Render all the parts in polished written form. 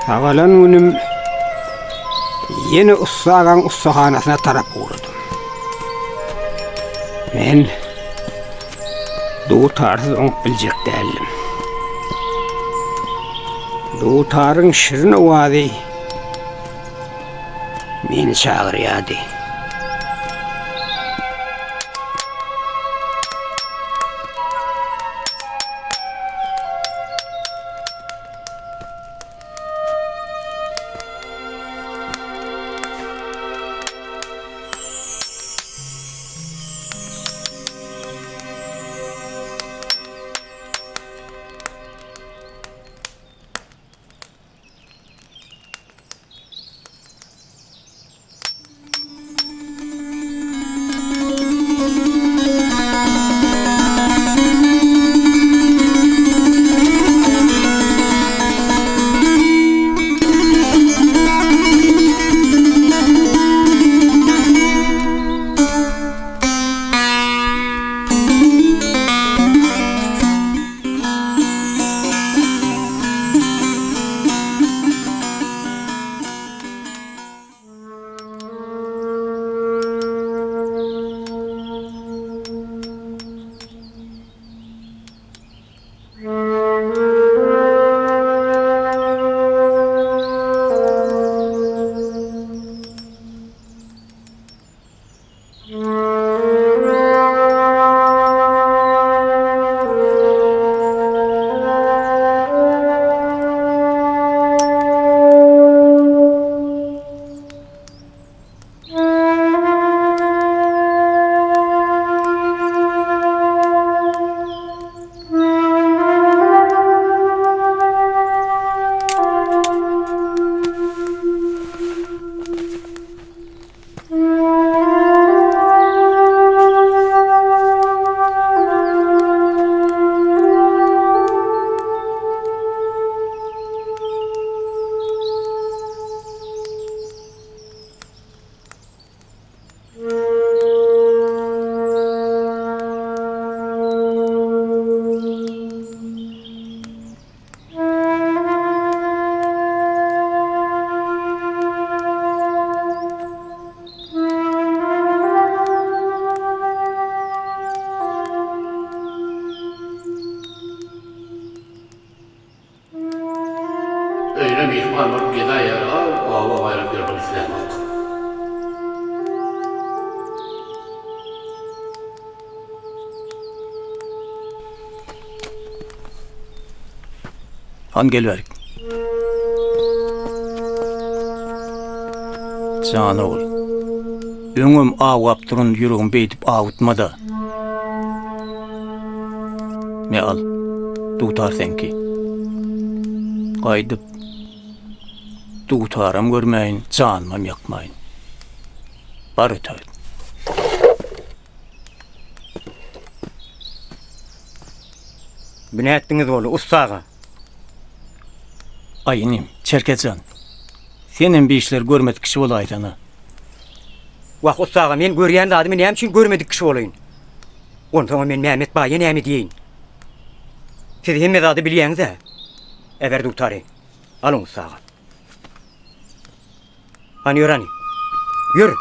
Sagalan günüm ýene ussa agaň ussahanasyna tarap ugradym. Men dutarsyz oňup biljek däldim. Dutaryň şirin owazy meni çagyrýardy. Öýüne myhman bolup gezaýara oba baryp ýörmek islämok. Hany gel bärik. Jan ogul. Öňem awap duran ýüregim beýdip awutma-da. Me al, dutar seňki. Gaýdyp dutaram görmäýin, janymam ýakmaýyn. Bar ötägit. Bu nätdiňiz boldy, ussa aga? Aý inim, Çerkez jan, senem bir işleri görmedik kişi bolaýsana. Wah, ussa aga, men görýän zadymy näme üçin görmedik kişi bolaýyn? Onsoňam men Mämmet baýa näme diýeýin? Siz hemme zady bilýäňiz-ä. Äber dutary. Alyň, ussa aga. Hany ýör hany. Ýör.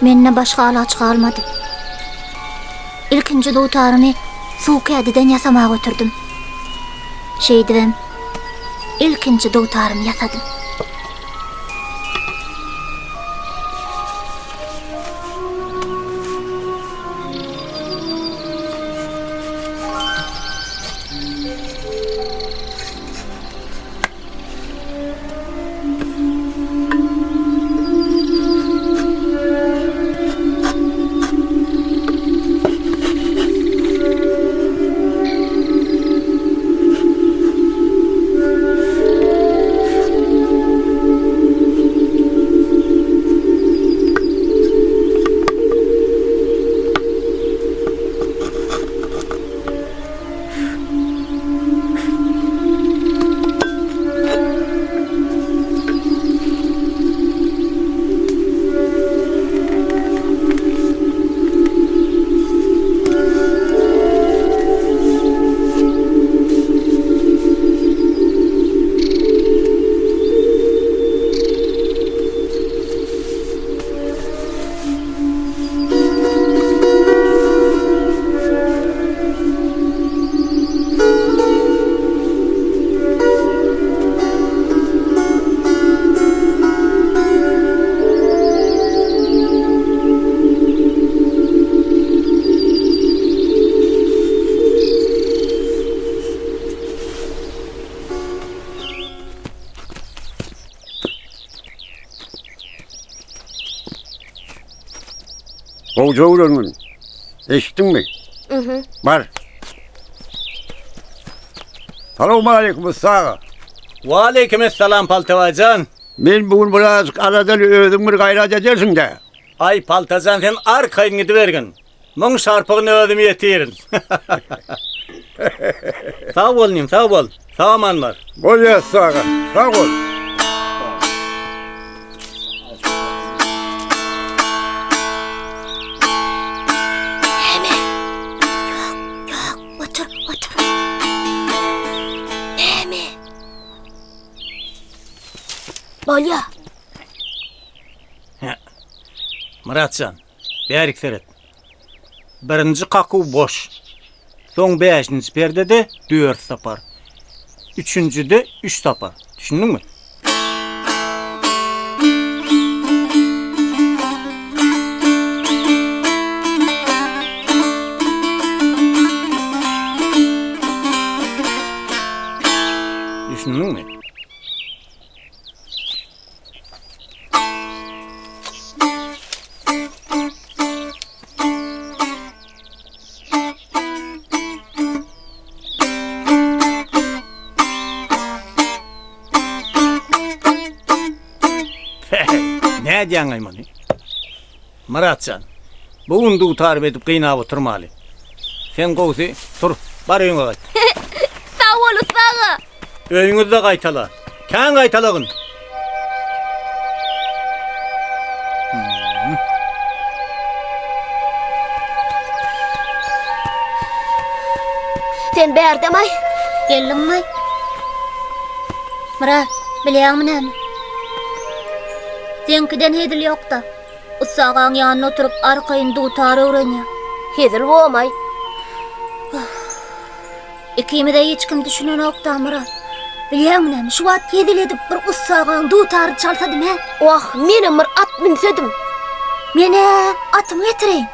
Mende başga alaç galmady. Ilkinji dutarymy suw kädiden ýasamaga götürdim. Şeýdibem, ilkinji dutarymy ýasadym. Gowja öwrengin. Eşitdiňmi? Mhm. Bar. Salowmaleýkim ussa aga. Waleýkim essalam Paltabaýjan. Men bu gün birazjyk aladaly özüň bir gaýrat edersiň-dä. Aý Paltajan sen arkaýyn gidibergin. Muň şarpygyny özüm ýetirin. Sag bol inim, sag bol. Sag aman bar. Bolýa ussa aga, sag bol. Näme? Ýok, ýok, otur, otur. Näme? Bolýa. Myratjan, bärik seret. Birinji kakuw boş. Soň bäşinji perdede dört sapar. Üçünjide üç sapar. Düşündiňmi? Düşündiňmi? Nädýäň-aý muny? Myratjan, bu gün dutar edip gynap oturmaly. Sen gowusy, tur, bar öýüňe gaýt. Sag bol, ussa aga. Öýüňizde gaýtala. Kän gaýtalagyn. Sen bärdemaý? Geldiňmi? Myrat, bilýäňmi näme? Seňkiden hezil ýok-da. Ussa agaň ýanynda oturyp arkaýyn dutar öwrenýär. Hezil bomaý. Ikimize hiç kim düşünenok-da, Myrat. Bilýäňmi näme, şu wagt hezil edip bir ussa agaň dutaryny çalsadym, hä? Wah, menem bir at münsedim. Men-ä atymy getireýin.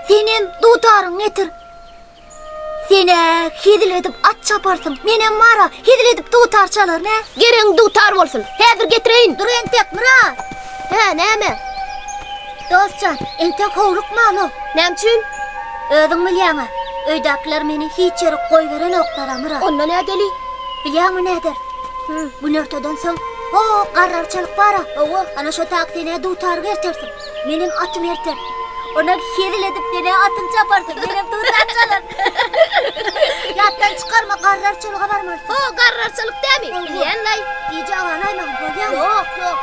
Senem dutaryňy getir. Sen-ä hezil edip at çaparsyň, menem bar-a, hezil edip dutar çalaryn, hä? Geregiň dutar bolsun. Häzir getireýin. Dur entek, Myrat. Hä, näme? Dost jan, entek howlukmaly. Näme üçin? Özüň bilýäň-ä, öýdäkiler meni hiç ýere goýberenoklar-a, Myrat. Onda nädeli? Bilýäňmi näderis? Günortadan soň, ho, garrarçalyk bar-a. Hawa, ana şo tak sen-ä dutary gertersiň, menem atymy erterin. Onam hezil edip sen-ä atyňy çaparsyň, menem dutar çalaryn. Ýatdan çykarma, garrarçalyga barmalysyň. Ho, garrarçalyk dämi? Bilýän-laý. Gije aganaýmagyn, bolýamy? Ýok, ýok.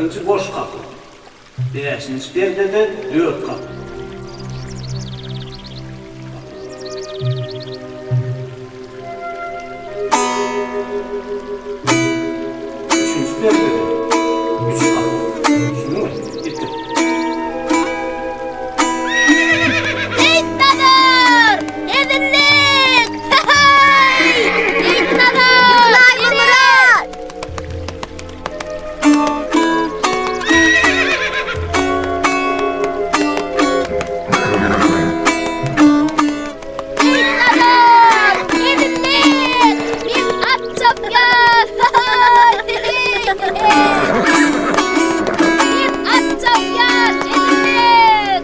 Birinji boş gapy. Bäşinji perdede dört gapy. Üçünji perdede üç gapy. Düşündiňmi? Getir. Seýitnazar! Ezinlik! Heý! Seýitnazar! Ýykylaýma Myrat! Seýitnazar! Ezinlik! Men at çapýan! Men at çapýan! Ezinlik!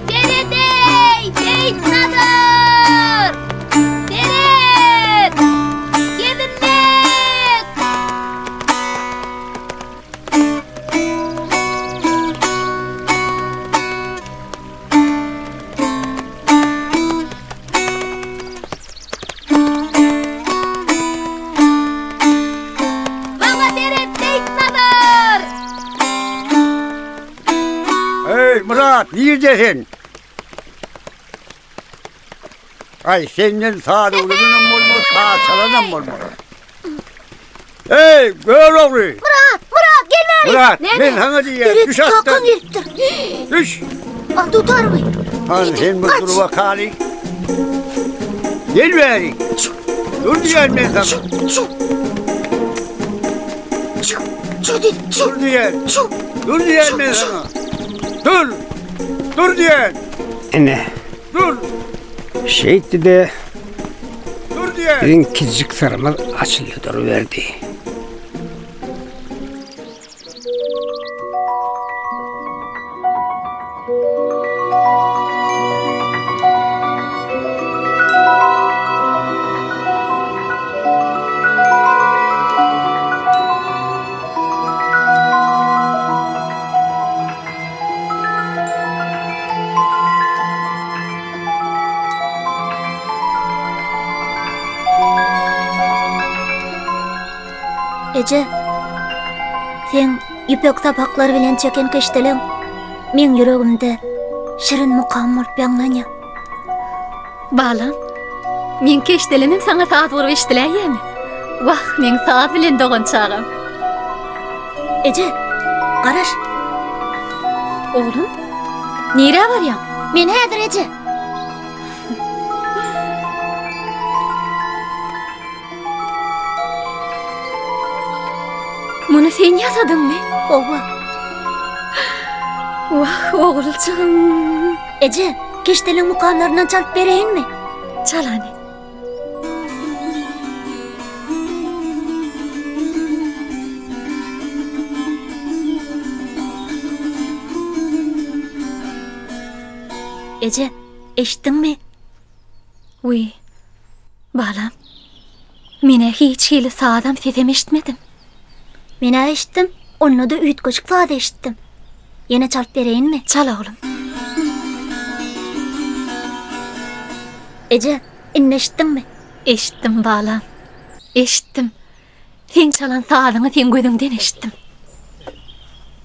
Seret-eý, Seýitnazar! Seret! Gezinlik! Maňa seret, Seýitnazar! Eý, Myrat, nirde sen? Aý, senden saz öwrenenam bolmaz, saz çalanam bolmaz. Eý, Görogly! Myrat, Myrat, gel bäri! Myrat, men saňa diýýän, düş atdan! Kakam gelipdir. Düş! Al dutaryňy. Hany sen bir dur bakaly. Gel bäri. Dur diýýän men saňa. Çu. Çu. Çu diýdim, çu. Dur diýýän. Çu. Dur diýýän men saňa. Dur. Dur diýýän. Ine. Dur. Şeýtdi-de Dur diýýän. biziň kiçijik syrymyz açyldy duruberdi. Eje, seň ýüpek sapaklar bilen çeken keşdeleň meň ýüregimde şirin mukam bolup ýaňlanýar. Balam, meň keşdelemem saňa saz bolup eşdiläýýämi? Wah, meň saz bilen dogan çagam. Eje, garaş. Oglum, nirä barýaň? Men häzir eje. Muny sen ýasadyňmy? Hawa. Wah, oguljygym. Eje, keşdeliň mukamlaryndan çalyp bereýinmi? Çal hany. Eje, eşitdiňmi? Wiý, balam. Men-ä hiç hili sazam, sesem eşitmedim. Men-ä eşitdim, onda-da üýtgeşik saz eşitdim. Ýene çalyp bereýinmi? Çal, oglum. Eje, indi eşitdiňmi? Eşitdim, balam. Eşitdim. Seň çalan sazyňy seň gözüňden eşitdim.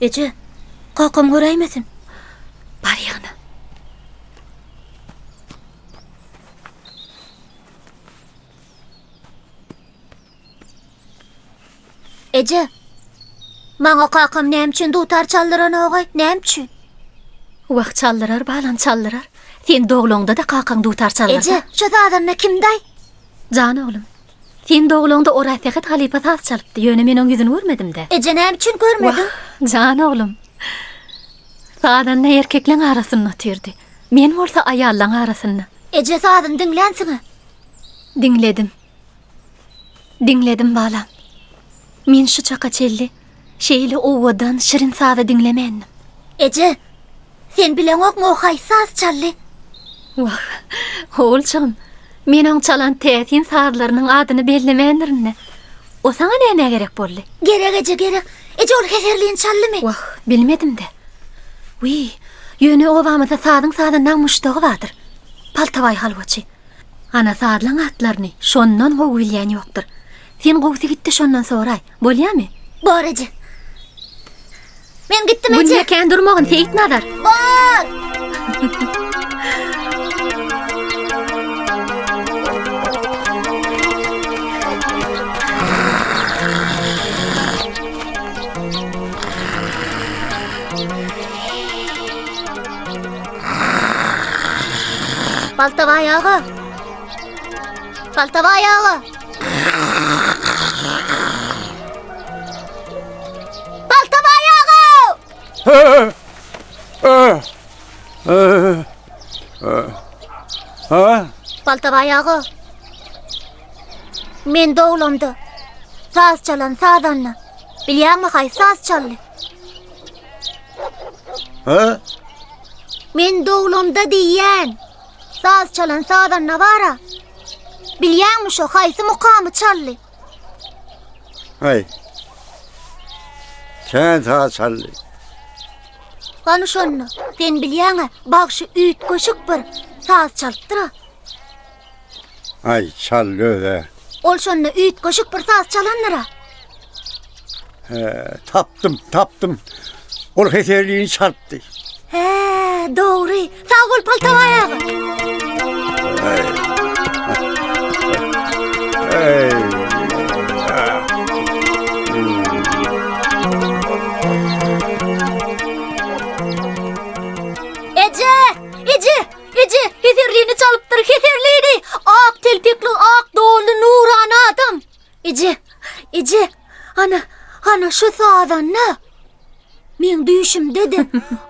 Eje, kakam göräýmesin. Bar ýygna. Eje, maňa kakam näme üçin dutar çaldyranok-aý, näme üçin? Wah, çaldyrar, balam, çaldyrar. Sen doglaňda-da kakaň dutar çaldyrdy. Eje, şu sazanda kimdi-aý? Jan oglum, sen doglaňda Orazsähet halypa saz çalypdy, ýöne men oň ýüzüni görmedim-dä. Eje, näme üçin görmediň? Wah, jan oglum. Sazanda erkekleň arasynda otyrdy. Men bolsa aýallaň arasynda. Eje, sazyny diňlänsiň-ä? Diňledim. Diňledim, balam. Men şu çaka çenli şeýle owadan, şirin sazy diňlemändim. Eje, sen bileňokmy o haýsy saz çaldy? Wah, oguljygym, men oň çalan täsin sazlarynyň adyny bellemändirin-dä. O saňa nämä gerek boldy? Gerek, eje, gerek. Eje, ol heserlini çaldymy? Wah, bilmedim-dä. Wiý, ýöne obamyzda sazyň sazandaň muşdagy bardyr. Paltabaý halwaçy. Ana sazlaň atlaryny şondan gowy bilýän ýokdur. Sen gowusy git-de şondan soraý. Bolýamy? Bor eje. Men gitdim eje. Günde kän durmagyn Seýitnazar. Bor. Baltabaý aga. Baltabaý aga. Baltabaý aga! Baltabaý aga. Men doglamda saz çalan sazanda bilýäňmi haýsy saz çaldy? Ha? Men doglamda diýýän. Saz çalan sazanda bara. Bilýäňmi şo haýsy mukamy çaldy? Haý. Kän saz çaldy. Hany şonda, sen bilýäň-ä, bagşy üýtgeşik bir saz çalypdyr-a. Aý, çaldy öz-ä. Ol şonda üýtgeşik bir saz çalandyr-a. Hä, tapdym, tapdym. Ol heserlini çalypdy. Hä, dogry. Sag bol, Paltabaý aga. Eý. Eje! Eje! Eje, heserlini çalypdyr, heserlini! Ak telpekli, ak donly nurana adam! Eje, eje, ana, ana şu sazanda. Meň düýşümde-de,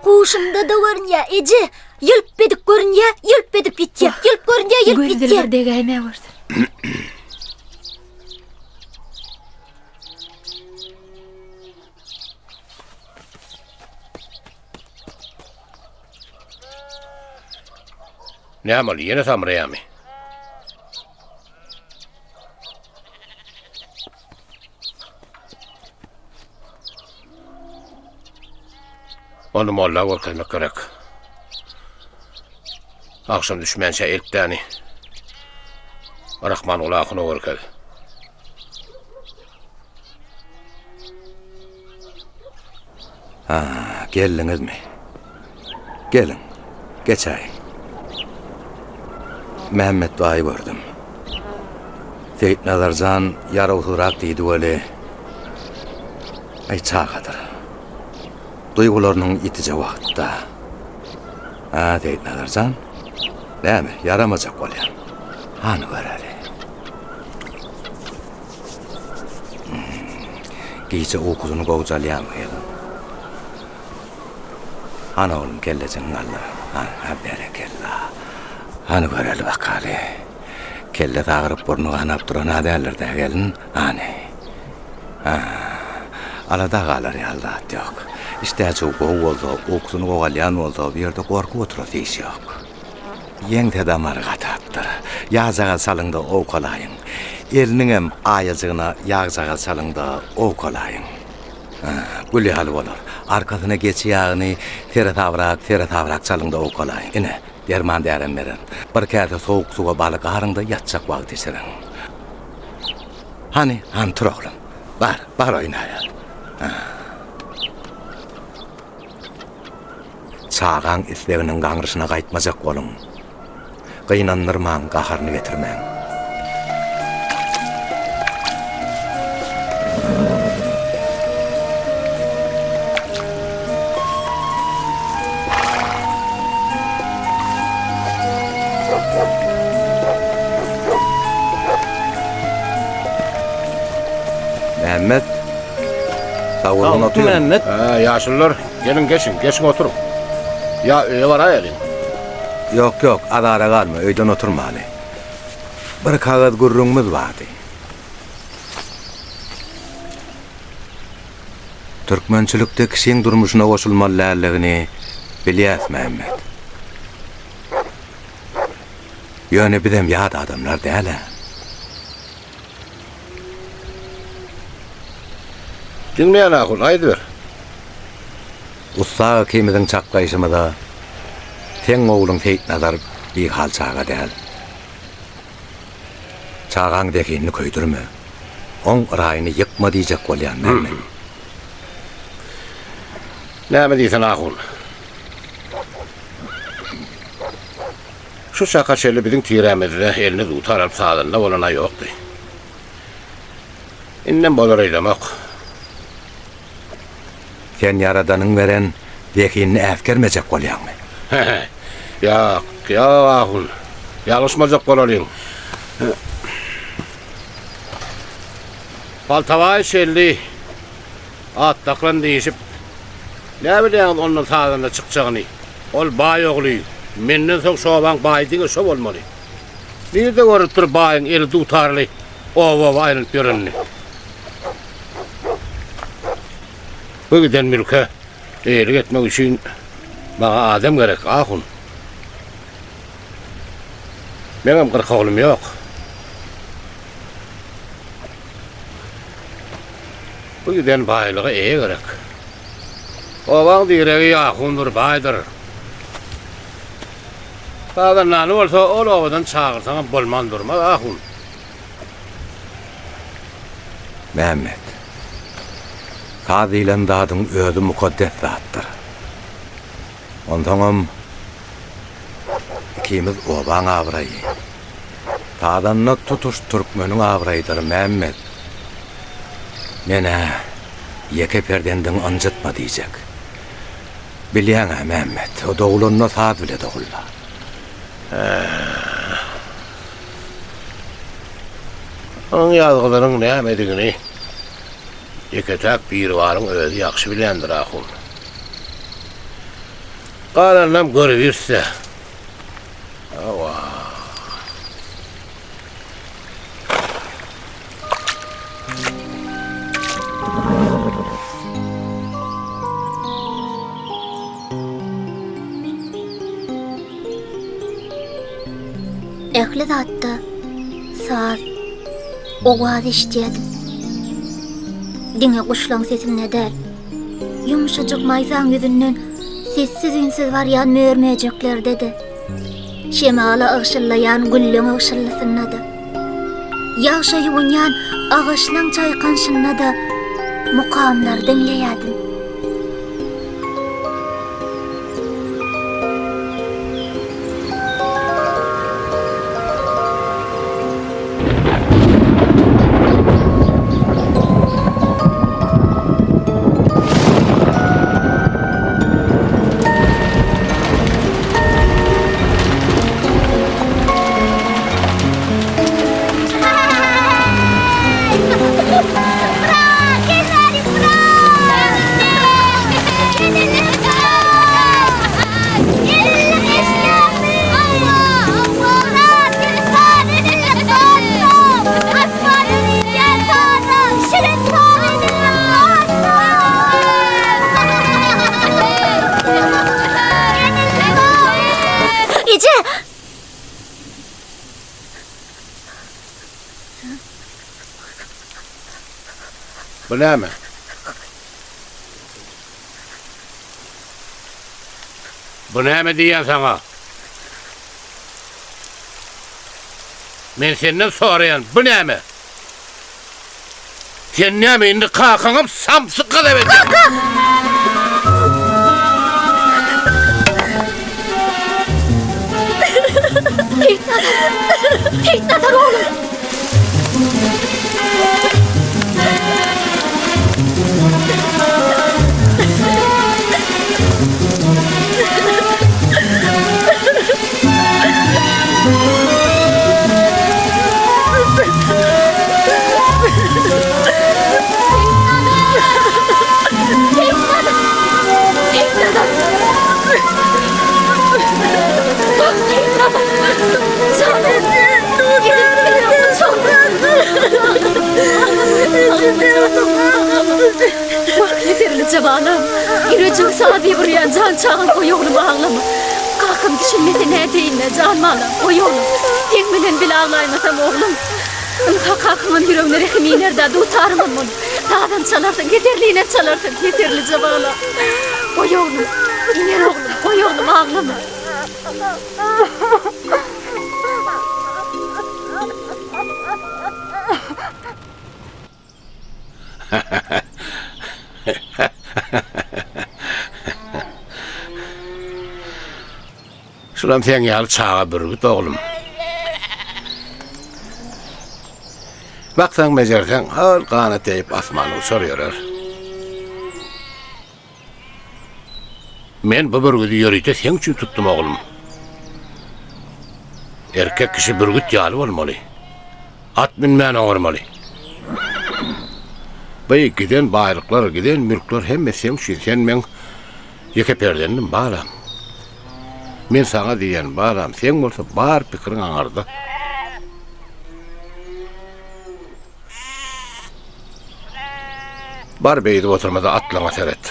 huşumda-da görünýär, eje. Ýylp edip görünýär, ýylp edip ýitýär, ýylp görünýär, ýylp Gözleri ýitýär. bir degäýme görsün. Näme ol, ýene samraýamy? Ony molla görkezmek gerek. Agşam düşmänçä eltdäni. Rahmanguly ahuna görkez. Ha, geldiňizmi? Geliň, geçäýiň. Mämmet baýy gördüm. Seýitnazar jan ýarawsyzrak diýdi weli, aý, çagadyr. Duýgularynyň ýitije wagtda. Hä, Seýitnazar jan, näme, ýaramajak bolýaň? Hany göreli. Gije ukusyny gowjalýarmy gelin? Hany oglum kellejigiňi galdyr. Hany, berekella. Hany göreli bakaly. Kellesi agyryp burny ganap duran-a däldir-dä gelin? Hany. Hä. Alada galar ýaly zat ýok. Işdäçigi gowy bolsa, ukusyny gowy alýan bolsa, bu ýerde gorkup oturasy iş ýok. Ýeňse damary gatapdyr. Ýagjagaz salyň-da owkalaýyň. Eliniňem aýajygyna ýagjagaz salyň-da owkalaýyň. Hä, gül ýaly bolar. Arkasyna geçi ýagyny seresabrak, seresabrak çalyň-da owkalaýyň. Ine, derman-därem bererin. Bir käse sowuk suwa baly garyň-da ýatjak wagty içiriň. Hany, hany tur oglum. Bar, bar oýnaber. Hä. Çagaň isleginiň gaňryşyna gaýtmajak boluň. Gynandyrmaň, gaharyny getirmäň. Mämmet, sag boluň oturyň. Mämmet. Hä, ýaşulular, Geliň geçiň, geçiň oturyň. Ýa öýe baraýalyň. Ýok, ýok, azara galma, öýden oturmaly. Bir kagyz gürrüňimiz bardy. Türkmençilikde kişiň durmuşyna goşulmaly däldigini bilýäs, Mämmet. Ýöne bizem ýat adamlar däl-ä. Diňleýän ahun, aýdyber. Ussa ikimiziň çaklaýşymyza seň ogluň Seýitnazar bihal çaga däl. Çagaň zehinini köýdürme. Oň yraýyny ýykma diýjek bolýan men. Näme diýsen ahun. Şu çaka çenli biziň tirämizde eline dutar alyp sazanda bolan-a ýokdy. Indem bolar öýdemok. Sen Ýaradanyň beren zehinini äsgermejek bolýaňmy? Ýok, ýok, ahun. Ýalňyşmajak bolalyň. Paltabaý şelli at daklan diýşip, näbilýäňiz ondan sazanda çykjagyny? Ol baý ogly, menden soň şobaň baýy diňe şo bolmaly. Nirde görüpdir baýyň eli dutarly oba-oba aýlanyp ýörenini? Bu giden mülke eýelik etmek üçin maňa adam gerek, ahun. Meňem 40 oglum ýok. Bu giden baýlyga eýe gerek. Obaň diregi ahundyr, baýdyr. Sazandany bolsa ol obadan çagyrsaňam bolman durmaz, ahun. Mämmet. Saz diýlen zadyň özi mukaddes zatdyr. Onsoňam ikimiz obaň abraýy. Sazanda tutuş türkmeniň abraýydyr, Mämmet. Men-ä ýeke perzendiňi ynjytma diýjek. Bilýäň-ä, Mämmet, o dogulanda saz bile doguldy. Onuň ýazgydynyň nämedigini ýeke-täk Biribaryň özi ýagşy bilýändir, ahun. Galanynam görübiris-dä. Hawa. Ähli zatda saz, owaz eşidýärdim. Diňe guşlaň sesinde däl, ýumşajyk maýsaň ýüzünden sessiz-üýnsüz barýan mör-möjeklerde-de, şemala ygşyllaýan gülleň ygşyllysynda-da, ýagşa ýuwunýan agaçlaň çaýkanşynda-da mukamlary diňleýärdim. Eje! Bu näme? Bu näme diýýän saňa? Men senden soraýan, bu näme? Sen näme indi kakaňam samsyk gazap edýäň? Kaka! Seýitnazar! Seýitnazar oglum! Wah, ýeterlice balam. Ýürejigi saz ýygyrýan jan çagam goý oglum aglama. Kakam düşünmese nädeýin-dä jan balam, goý oglum. Seň bilen bile aglaýmasam oglum. Ynha kakaňam ýüregine rehim iner-dä, dutarymam bolup. Sazam çalarsyň, ýeterlinem çalarsyň, ýeterlice balam. Goý oglum, iner oglum, goý oglum aglama. Şulam seň ýaly çaga bürgüt oglum. Baksaň bejerseň, hol ganat ýaýyp asmana uçar ýörer. Men bu bürgüdi ýörite seň üçin tutdum oglum. Erkek kişi bürgüt ýaly bolmaly. At münmän oňarmaly. Bu giden baýlyklar, giden mülkler hemmesi seň üçin. Sen meň ýeke perzendim, balam. Men saňa diýýän, balam, seň bolsa bar pikiriň aňarda. Bar beýdip oturma-da atlaňa seret.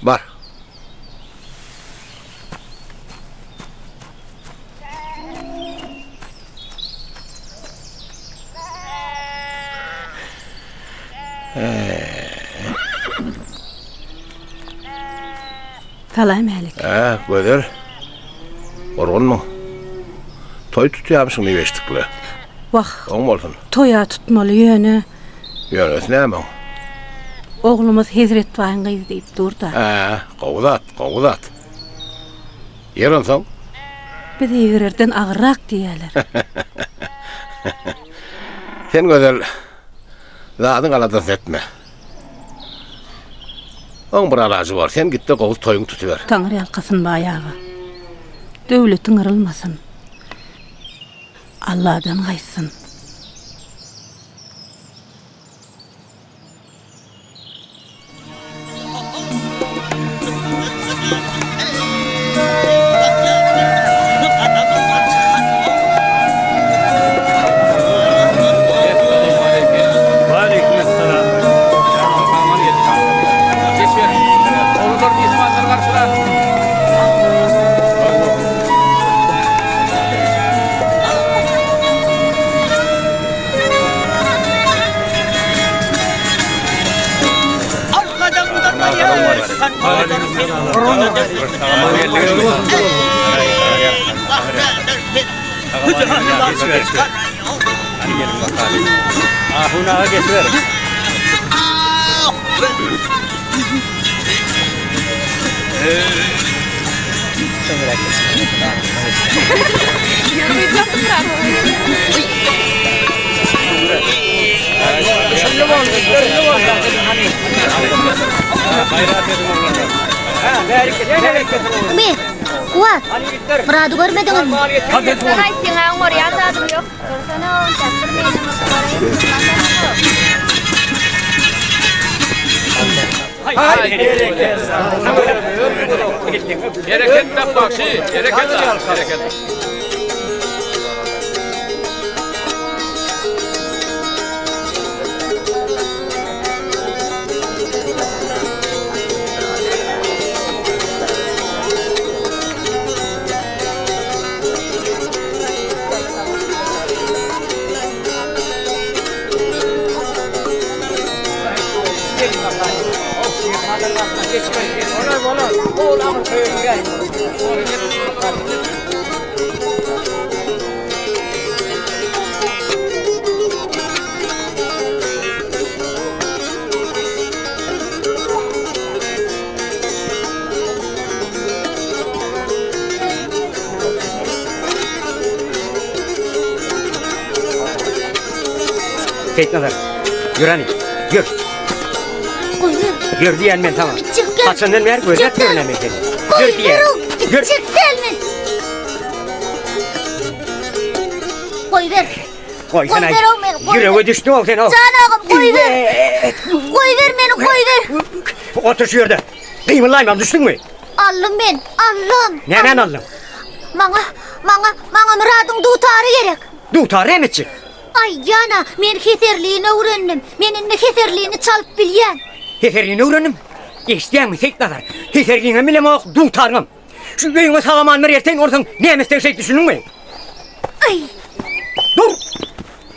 Bar. Salam älik. Hä, Gözel. Gurgunmyň? Toý tutýamyşyň diýip eşitdik-le. Wah. Oň bolsun. Toýa tutmaly ýöne. Ýönesi näme oň? Oglumyz Hezretbaýyň gyzy diýip dur-da. Hä, gowy zat, gowy zat. Ýer onsoň? Biz egrerden agyrrak diýýäler. Sen Gözel, zadyň aladasyny etme. Oň bir alajy bor. Sen git-de gowy toýuňy tutuber. Taňry ýalkasyn baý aga. Döwletiň yrylmasyn. Alladan gaýtsyn. Be, Kuwat, Myrady görmediňizmi? Aý, seň oňarýan zadyň ýok. Dursana, onçak bir menem Bereket tap bagşy, bereket tap, bereket. Seýitnazar, ýör hany, ýör. Goýber. Ýör diýýän men saňa. Gitjek däl. Haçandan bäri gözläp ýörün men seni. Ýör diýýän. Ýör. Gitjek däl men. Goýber. Goýsana. Goýber meni, goýber. Ýürege düşdi ol sen o. Jan agam, goýber. Goýber meni, goýber. Otur şu ýerde. Gymyllaýmam, düşdüňmi? Aldym men, aldym. Nämäni aldyň? Maňa, maňa, maňa Myradyň dutary gerek. Dutary näme etjek? Aýdýan-a, men heserlini öwrendim. Men indi heserlini çalyp bilýän. Heserlini öwrendim? Eşidýäňmi, Seýitnazar? Heserliňem bilemok, dutaryňam. Şu öýüňe sag-aman bir erteýin, onsoň näme etseň şeýt, düşündiňmi? Aý! Dur!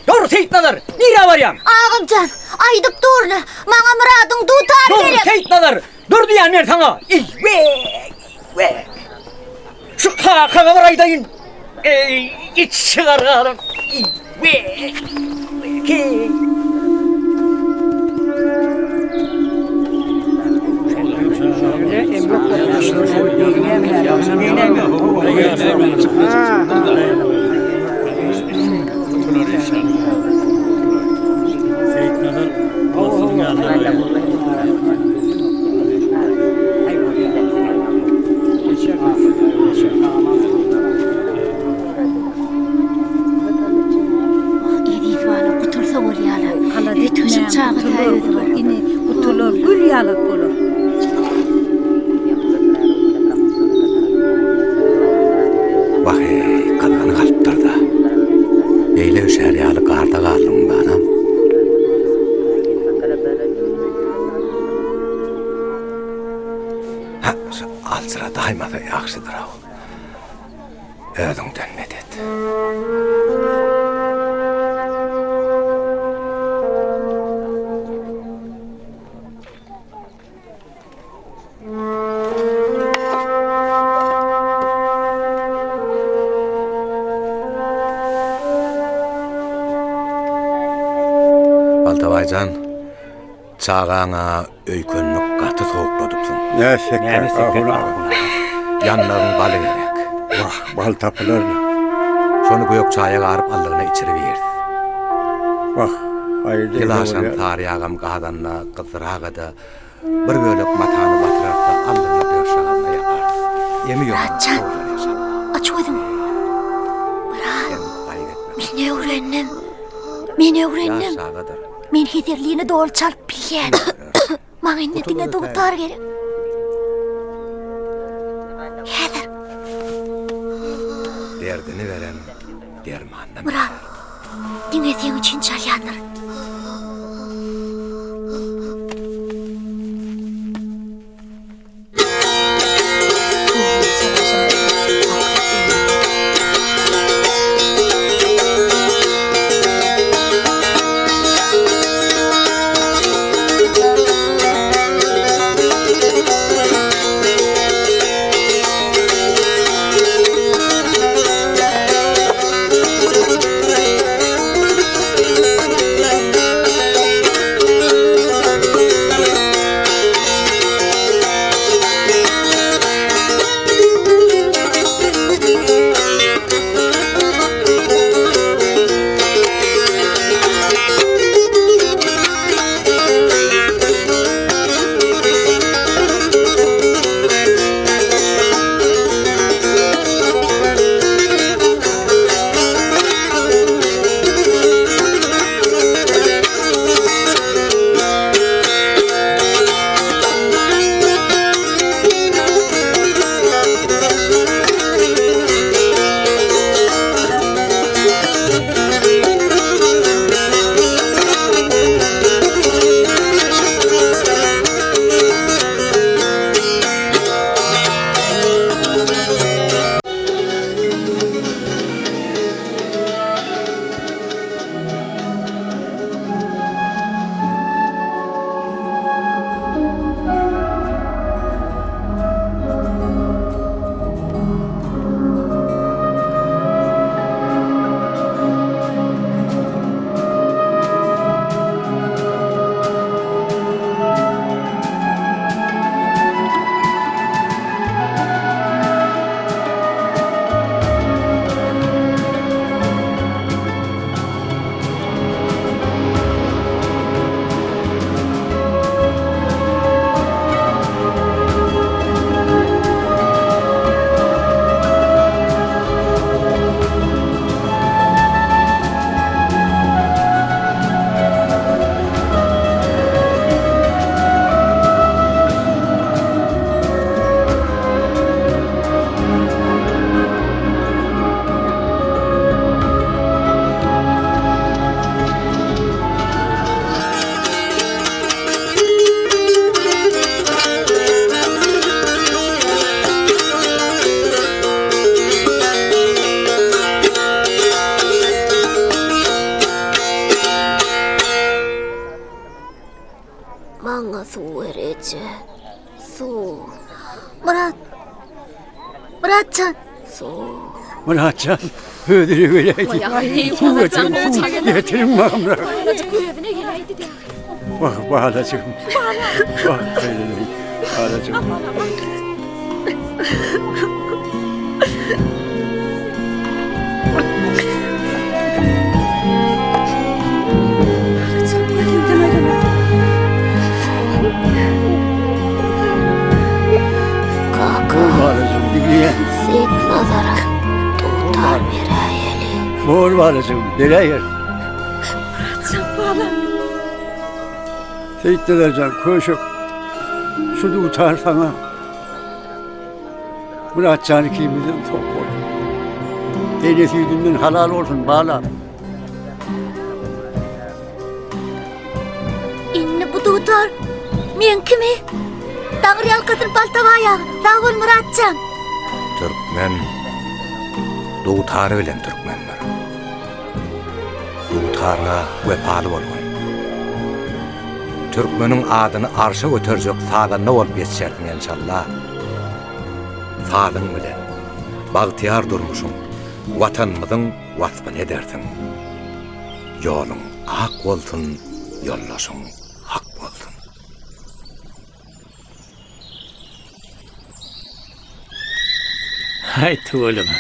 Dur, Seýitnazar! Nirä barýaň? Agam jan, aýdyp dur-la, maňa Myradyň dutary Dur, gerek. Seýitnazar! Dur diýýän men saňa! Eý, we! We! Şu kakaňa bir aýdaýyn! Eý, iç çygar galan! Eý, we! Keý! Eziz bala gutulsa bolýala. Üýtgeşik çaga ta özi bar. Ine gutular, gül ýalak bolar. Wah-eý, gyzgyn galypdyr-da. Beýle üşär ýaly garda galdyňmy, balam? Hä, şu aljyradaýmasa ýagşydyr-ow. Özüňden medet. Baltabaý jan, çagaňa öýkenini gaty sowukladypsyň. Nätsekkä, ahun aga? Ýanlagyň baly gerek. Wah, bal tapylar-la. Şony gök çaýa garyp aldygyna içiribiris. Wah, haýyrda Ýylaşan saryýagam gazanda gyzdyraga-da, bir bölek matany batyrarys-da, aldygyna döşjagazyna ýaparys. Emi ýogalar, Myratjan, sowular enşalla. aç gözüňi. Myrat, Sen gaýgy etme. men öwrendim. Men öwrendim. Ýaş çagadyr. Men Hezerlini doly çalyp bilýän. Maňa indi diňe dutar gerek. Häzir. Derdini beren dermandan Myrat, diňe seň üçin çalýandyr. Maňa suw ber eje. Suw. Myrat. Myratjan. Suw. Myratjan özüne geläýdi. Suw getiriň, suw getiriň maňa. Özüne geläýdi diýýär. Wah, balajygym. Wah, balajygym. Bol balajygym, beräýeris. Myratjan balam. Seýitnazar jan, köşek. Şu dutar saňa. Myratjan ikimizden sag bol. Ene süýdünden halal bolsun, balam. Indi bu dutar meňkimi? Taňry ýalkasyn Paltabaý aga. Sag bol Myratjan. Türkmen dutary bilen türkmendir. Dutaryna wepaly bolgun. Türkmeniň adyny arşa göterjek sazanda bolup ýetişersiň enşalla. Sazyň bilen bagtyýar durmuşyň, Watanymyzyň waspyny edersiň. Ýoluň ak bolsun, ýoldaşyň hak bolsun. Haý tüweleme.